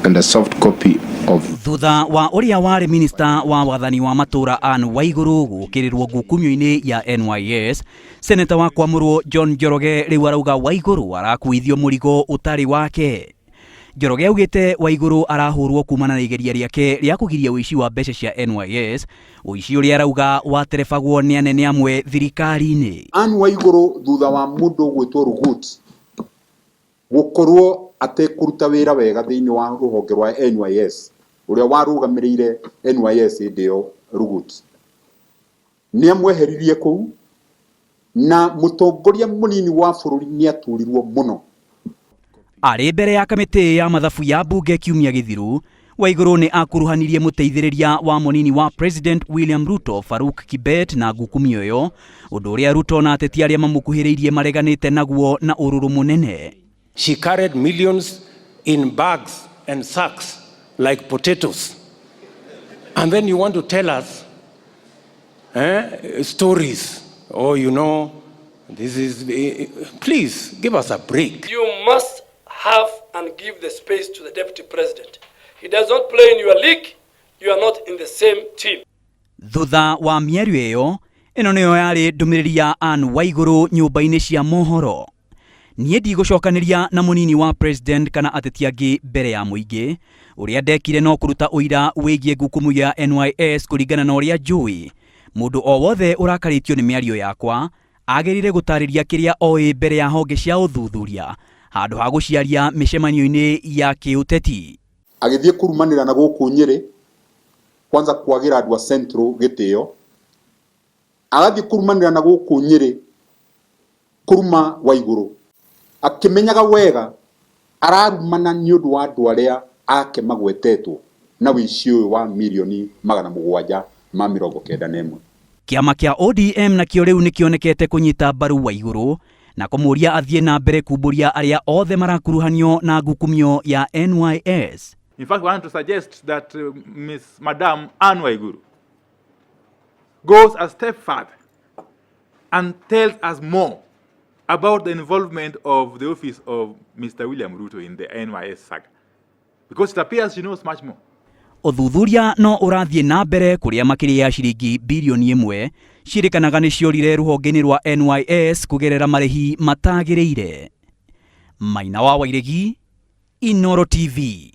And a soft copy of Thutha wa ũrĩa warĩ minista wa wathani wa matũra Anne Waigũrũ gũkĩrĩrwo ngukumio-inĩ ya NYS, seneta wa kwamũrwo John Njoroge rĩu arauga Waigũrũ arakuithio mũrigo ũtarĩ wake. Njoroge augĩte Waigũrũ arahũrwo kumana na igeria rĩake rĩa kũgiria ũici wa mbeca cia NYS, ũici ũrĩa arauga waterebagwo nĩ anene amwe thirikari-inĩ. Anne Waigũrũ thutha wa mũndũ ũgwĩtwo Rugut gũkorwo atekũruta wĩra wega thĩinĩ wa rũhonge rwa NYS, ũrĩa warũgamĩrĩire NYS hĩndĩ ĩyo Rugut nĩ amweheririe kũu, na mũtongoria mũnini wa bũrũri nĩ aturirwo mũno. Arĩ mbere ya kamĩtĩ ya mathabu ya mbunge kiumia gĩthiru, Waigũrũ nĩ akuruhanirie mũteithĩrĩria wa mũnini wa President William Ruto Faruk Kibet na ngukumio ĩyo, ũndũ ũrĩa Ruto na ateti arĩa mamũkuhĩrĩirie mareganĩte naguo na ũrũrũ mũnene. She carried millions in bags and sacks like potatoes. And then you want to tell us stories. Oh, this is. Please give us a break. You must have and give the space to the deputy president. He does not play in your league. You are not in the same team. Thutha wa mĩario ĩyo, ĩno nĩyo yarĩ ndũmĩrĩri ya Anne Waigũrũ nyũmba-inĩ cia mohoro. Niĩ ndigũcokanĩria na mũnini wa president kana ateti angĩ mbere ya mũingĩ. Ũrĩa ndekire no kũruta ũira wĩgiĩ ngukumu ya NYS kũringana na ũrĩa njũĩ. Mũndũ o wothe ũrakarĩtio nĩ mĩario yakwa agĩrĩire gũtarĩria kĩrĩa oĩ mbere ya honge cia ũthuthuria handũ ha gũciaria mĩcemanio-inĩ ya kĩũteti. Agĩthiĩ kũrumanĩra na gũkũ Nyĩrĩ, kwanza kwagĩra andũ a Central gĩtĩo, agathiĩ kũrumanĩra na gũkũ Nyĩrĩ kũruma Waigũrũ, akĩmenyaga wega ararumana nĩ ũndũ wa andũ arĩa ake magwetetwo na wĩici ũyũ wa 791 millioni. Kĩama kĩa ODM nakĩo rĩu nĩkĩonekete kũnyita mbaru Waigũrũ na kũmũria athiĩ na mbere kumbũria arĩa othe marakuruhanio na ngukumio ya NYS. In fact, we want to suggest that Miss Madam Anne Waiguru goes a step further and tells us more about the involvement of the office of Mr. William Ruto in the NYS saga. Because it appears she knows much more. Ũthuthuria no ũrathiĩ na mbere kũrĩa makĩria ya ciringi 1 birioni ciĩrĩkanaga nĩ ciorire rũhonge-inĩ rwa NYS kũgerera marĩhi matagĩrĩire. Maina wa Wairegi, Inoro TV.